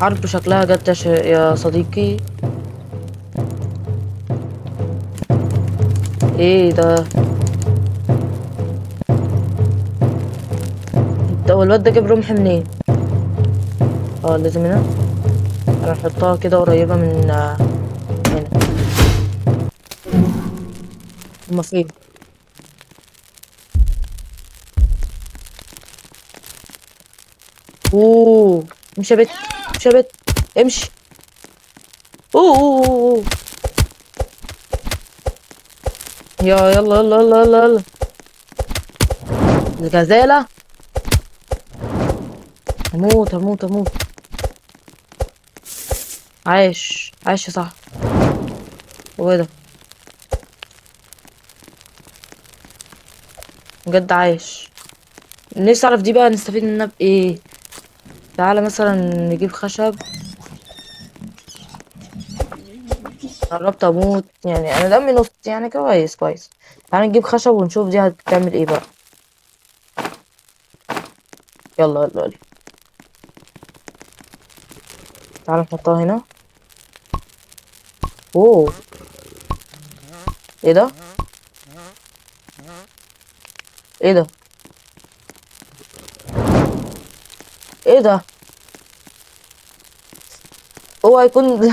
حرب شكلها جت يا صديقي. ايه ده؟ هو الواد ده جاب رمح منين؟ لازم هنا. انا احطها كده قريبة من هنا. هما فين؟ اوه امشي يا بت، امشي يا بت، امشي. اوه، اوه، اوه، اوه. يا يلا يلا يلا يلا يلا. الغزالة. هموت هموت هموت. عايش عايش يا صاحبي. هو ايه ده؟ بجد عايش. نفسي اعرف دي بقى نستفيد منها بايه. تعالى مثلا نجيب خشب. قربت اموت يعني، انا دمي نص يعني. كويس كويس. تعالى نجيب خشب ونشوف دي هتعمل ايه بقى. يلا يلا يلا. تعالى نحطها هنا. اوه ايه ده؟ ايه ده؟ ايه ده؟ هو هيكون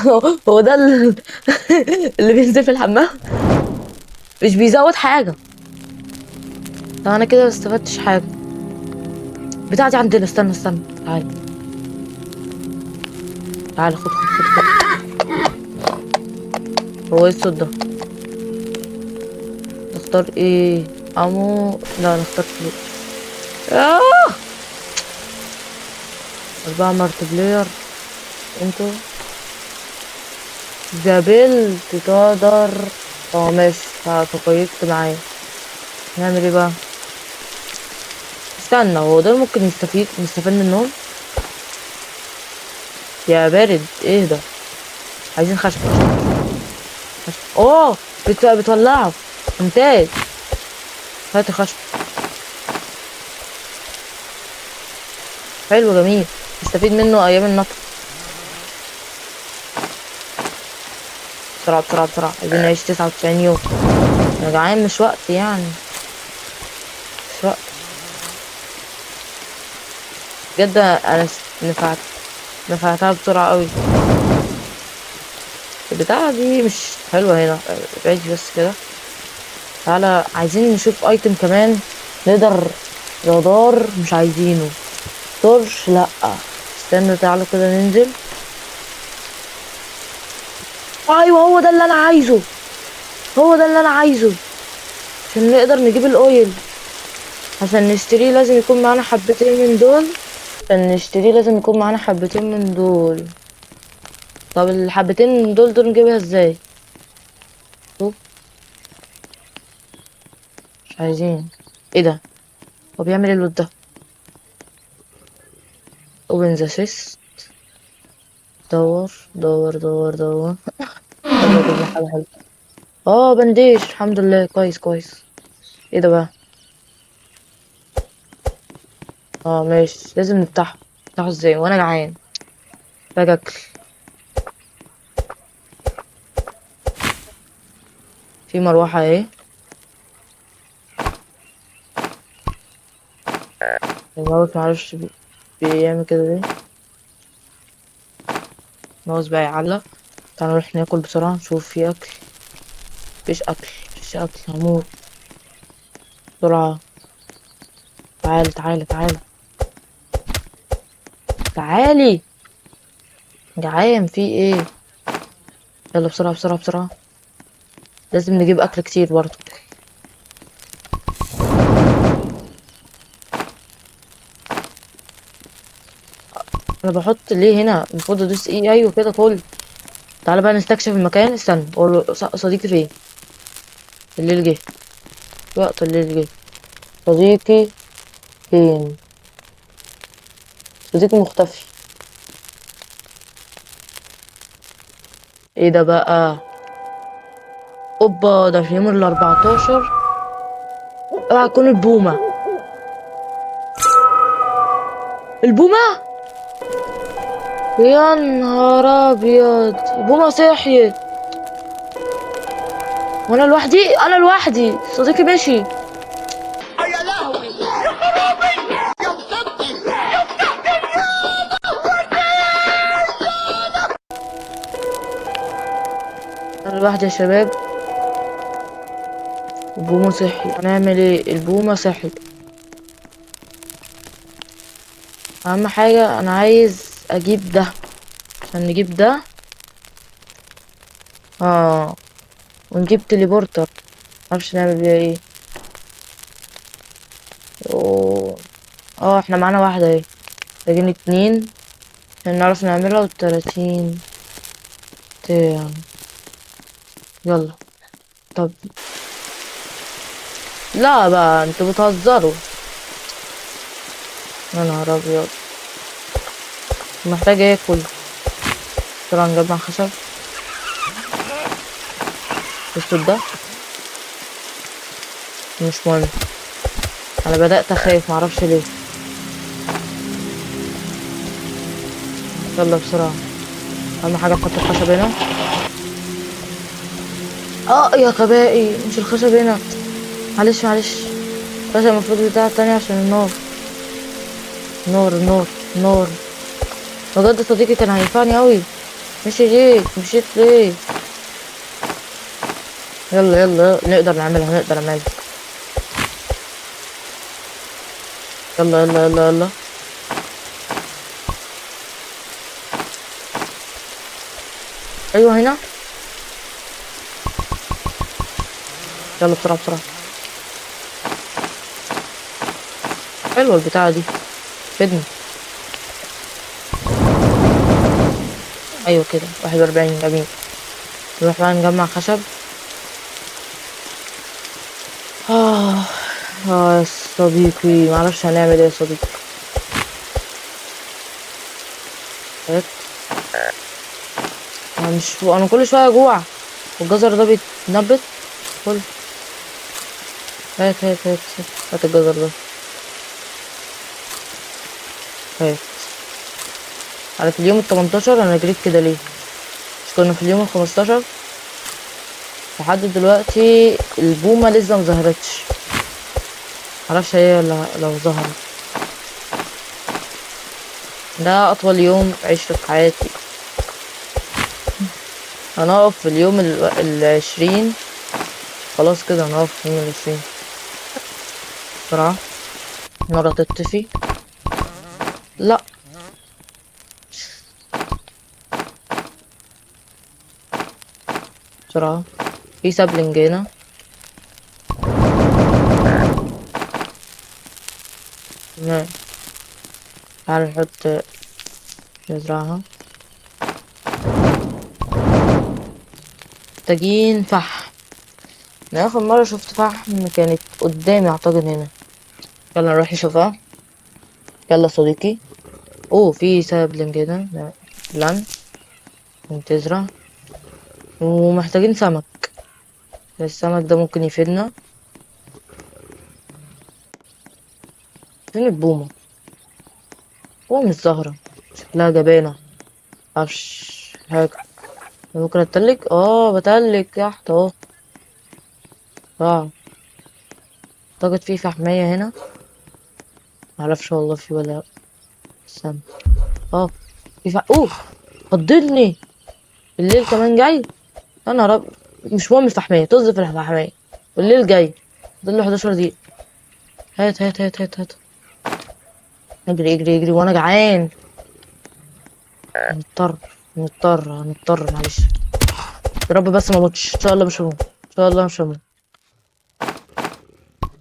هو ده اللي بينزل في الحمام؟ مش بيزود حاجة. طب انا كده ما استفدتش حاجة. بتاعتي عندنا. استنى استنى، تعالى تعالى، خد خد خد خد. هو ايه الصوت ده؟ نختار ايه؟ امو، لا نختار فلوس. 4 مالتي بلاير. انتو جابلت تقدر. ماشي، تقيدت معايا. نعمل ايه بقى؟ استنى، هو ده ممكن نستفيد منهم؟ يا بارد، ايه ده؟ عايزين خشب، خشب، خشب. بتولعه. ممتاز. هات الخشب. حلو جميل، نستفيد منه ايام النطر. بسرعة بسرعة بسرعة، عايزين نعيش 99 يوم. انا جعان، مش وقت يعني، مش وقت بجد. انا نفعتها بسرعة قوي. البتاعة دي مش حلوة هنا، بعيد بس كده. تعالى عايزين نشوف ايتم كمان نقدر. رادار مش عايزينه، تورش لا. استنى تعالوا كده ننزل. ايوه هو ده اللي انا عايزه، هو ده اللي انا عايزه عشان نقدر نجيب الاويل. عشان نشتريه لازم يكون معانا حبتين من دول. عشان نشتريه لازم يكون معانا حبتين من دول. طب الحبتين من دول دول نجيبها ازاي؟ شوف مش عايزين. ايه ده؟ هو بيعمل ايه الواد ده؟ Open the chest. دور دور دور دور. حاجة حلوة. بنديش، الحمد لله. كويس كويس. ايه ده بقى؟ ماشي، لازم نفتحه. نفتحه ازاي وانا جعان؟ محتاج اكل. في مروحة اهي. الماوس معرفش بيعمل كده ليه. الماوس بقى يعلق. تعالوا نروح ناكل بسرعة، نشوف في أكل. مفيش أكل، مفيش أكل، هموت. بسرعة، تعالي تعالي تعالي تعالي، جعان. في ايه؟ يلا بسرعة بسرعة بسرعة، لازم نجيب أكل كتير برضه. أنا بحط ليه هنا؟ المفروض أدوس إيه؟ أيوه كده كل. تعالى بقى نستكشف المكان. استنى، هو صديقي فين؟ الليل جه، وقت الليل جه. صديقي فين؟ صديقي مختفي. ايه ده بقى؟ اوبا، ده في يوم ال14. اوعى تكون البومة. البومة؟ يا نهار ابيض، بومة صحيت وانا لوحدي، انا لوحدي، صديقي مشي. يا لهوي يا خرابي يا مصدي يا فتحت انا لوحدي يا شباب، البومة صحي. هنعمل ايه؟ البومة صحيت. اهم حاجة انا عايز اجيب ده، عشان نجيب ده ونجيب teleporter، معرفش نعمل بيها ايه. احنا معانا واحدة اهي، محتاجين 2 عشان نعرف نعملها، والتلاتين تمام. يلا طب لا بقى انتوا بتهزروا، يا نهار ابيض. محتاج اكل، بسرعة نجمع خشب. الصوت ده مش مهم، انا بدأت اخاف معرفش ليه. يلا بسرعة، اهم حاجة نحط الخشب هنا. يا غبائي، مش الخشب هنا، معلش معلش. الخشب المفروض بتاع التاني عشان النار. نور نور نور. بجد صديقي كان هينفعني اوي. مشي ليه؟ مشيت ليه؟ يلا يلا نقدر نعملها، نقدر نعملها. يلا يلا يلا يلا. ايوه هنا. يلا بسرعة بسرعة. حلوة البتاعة دي، فدني. ايوه كده 41. جميل. نروح بقى نجمع خشب. يا صديقي معرفش هنعمل ايه يا صديقي. هات. انا مش، انا كل شويه اجوع، والجزر ده بيتنبت. كل هات هات هات هات الجزر ده. هات. على في اليوم ال18 انا جريت كده ليه؟ مش كنا في اليوم ال15؟ لحد دلوقتي البومة لسه مظهرتش، معرفش هي لو ظهرت. ده اطول يوم عشته في حياتي. هنقف في اليوم 20، خلاص كده هنقف في اليوم 20. بسرعة النار هتطفي. لا بسرعة، في سابلنج هنا. تمام، تعال نحط نزرعها. محتاجين فحم. انا اخر مرة شفت فحم كانت قدامي اعتقد هنا. يلا نروح نشوفها. يلا صديقي. في سابلنج هنا، لان تزرع. ومحتاجين سمك، السمك ده ممكن يفيدنا. فين البومة؟ بومة مش ظاهرة، شكلها جبانة، معرفش حاجة. ممكن اتلج؟ بتلج تحت اهو. اعتقد في فحمية هنا، معرفش والله في ولا لا. استنى. في اوه خضتني. الليل كمان جاي. يا نهار ابيض. مش مهم الفحمية، طز في الفحمية. والليل جاي، فاضل له 11 دقيقة. هات هات هات هات هات. اجري اجري اجري وانا جعان. هنضطر هنضطر هنضطر، معلش. يا رب بس ما اموتش، ان شاء الله مش هموت، ان شاء الله مش هموت.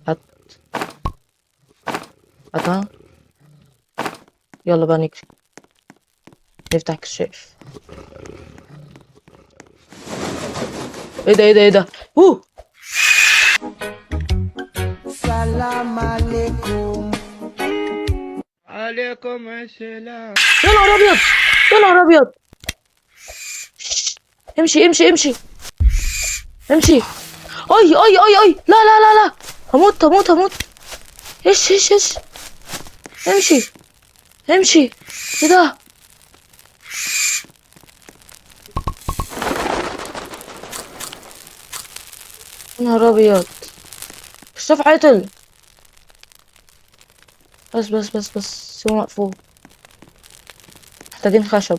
هات هاتها. يلا بقى نجري نفتح كشاف. ايه ده ايه ده ايه ده؟ اوه سلام عليكم. عليكم السلام. يا نهار ابيض يا نهار ابيض. امشي امشي امشي امشي. اي اي اي اي، لا لا لا لا، هموت هموت هموت. ايش ايش ايش، امشي امشي. ايه ده؟ نهار ابيض، الكشاف عطل. بس بس بس بس سيبه مقفول. محتاجين خشب.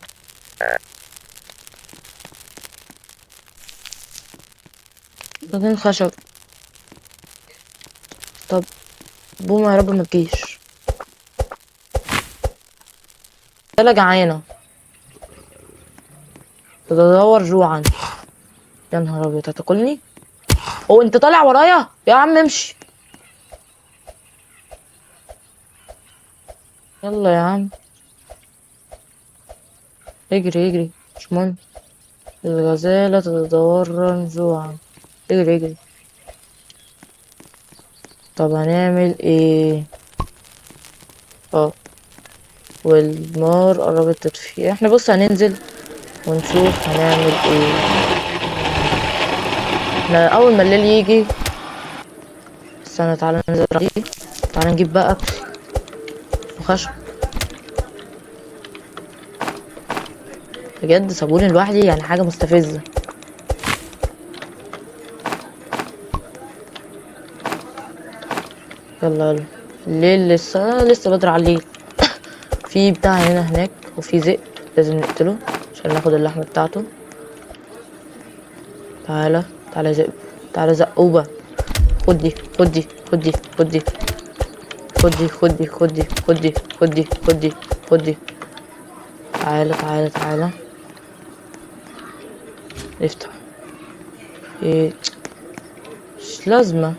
محتاجين خشب. طب بومة يا رب ما تجيش. لا جعانة، تتدور جوعا. يا نهار ابيض هتاكلني؟ هو انت طالع ورايا يا عم؟ امشي يلا يا عم، اجري اجري، مش مهم. الغزالة تتدور جوعا، اجري اجري. طب هنعمل ايه؟ والنار قربت تطفي. احنا بص هننزل ونشوف هنعمل ايه. احنا اول ما الليل يجي، استنى تعالى ننزل دي، تعالى نجيب بقى اكل وخشب. بجد سابوني لوحدي، حاجة مستفزة. يلا يلا، الليل لسه بدري على الليل. في بتاع هنا هناك، وفي ذئب لازم نقتله عشان ناخد اللحمة بتاعته. تعالى تعالى ذئب، تعالى زقوبة. خد دي، خد دي، خد دي، خد دي، خد دي، خد دي، خد دي، خد دي، خد دي، خد دي، خد دي. تعالى تعالى تعالى، افتح. ايه مش لازمة،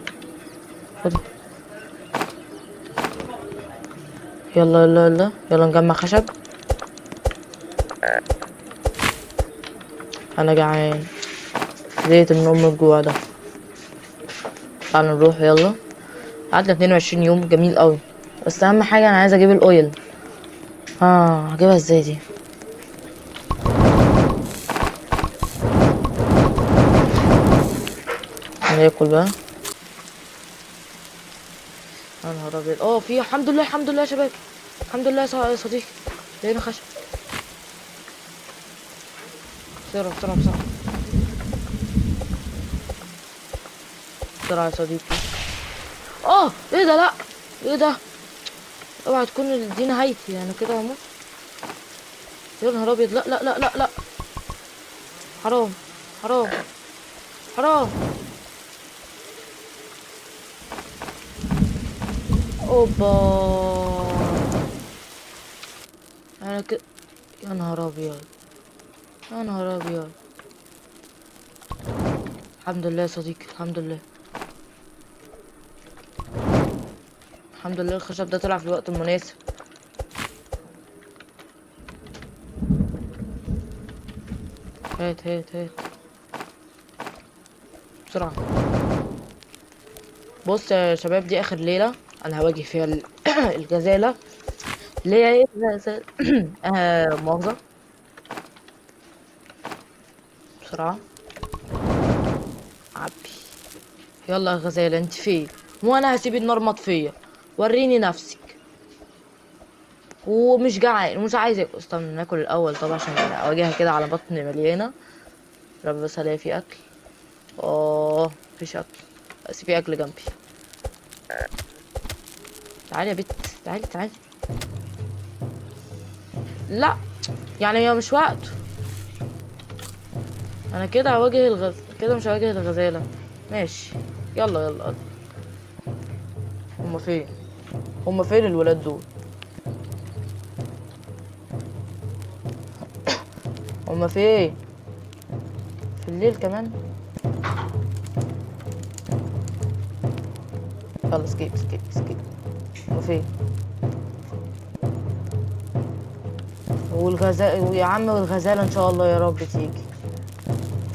خد. يلا يلا يلا يلا نجمع خشب. انا جعان، زهقت من ام الجوع ده. تعالوا نروح يلا. قعدنا 22 يوم، جميل قوي. بس اهم حاجه انا عايزه اجيب الاويل. هجيبها ازاي دي؟ ناكل بقى. يا نهار ابيض. في الحمد لله، الحمد لله يا شباب، الحمد لله يا صديقي، لقينا خشب. بسرعة بسرعة بسرعة بسرعة يا صديقي. ايه ده؟ لا ايه ده؟ اوعى تكون دي نهايتي، كده هموت. يا نهار ابيض، لا لا لا لا لا، حرام حرام حرام. اوبا، انا كده يا نهار ابيض، يا نهار ابيض. الحمد لله يا صديقي، الحمد لله، الحمد لله. الخشب ده طلع في الوقت المناسب. هات هات هات بسرعة. بص يا شباب، دي آخر ليلة أنا هواجه فيها الغزالة. اللي هي إيه؟ الغزالة. مؤاخذة. بسرعة عبي. يلا يا غزالة، انت فين؟ وانا هسيب النار مطفية، وريني نفسك. ومش جعان ومش عايز اكل. استنى ناكل الاول طبعا عشان اواجهها كده على بطن مليانه. رب بس الاقي في اكل. مفيش اكل، بس في اكل جنبي. تعالي يا بت، تعالي تعالي. لا هي مش وقته. انا كده هواجه كده مش هواجه الغزاله. ماشي يلا يلا يلا. هما فين؟ هما فين الولاد دول؟ هما فين؟ في الليل كمان؟ يلا skip skip skip. هما فين؟ والغزالة يا عم، والغزالة ان شاء الله يا رب تيجي.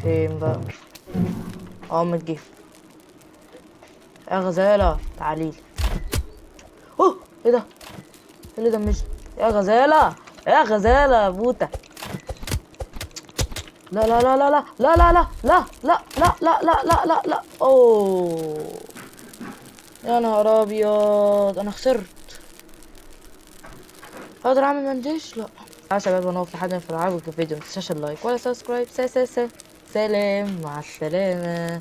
فين بقى؟ ما تجيش يا غزالة، تعاليلي. ايه ده؟ ايه اللي دمجني؟ يا غزالة، يا غزالة يا بوتة. لا لا لا لا لا لا لا لا لا لا لا لا لا لا لا لا. يا نهار ابيض، انا خسرت. اقدر اعمل منديش؟ لا. يا شباب انا هقف لحد ما في الفيديو، ما تنساش ال like ولا subscribe. سا سا سا سلام، مع السلامة.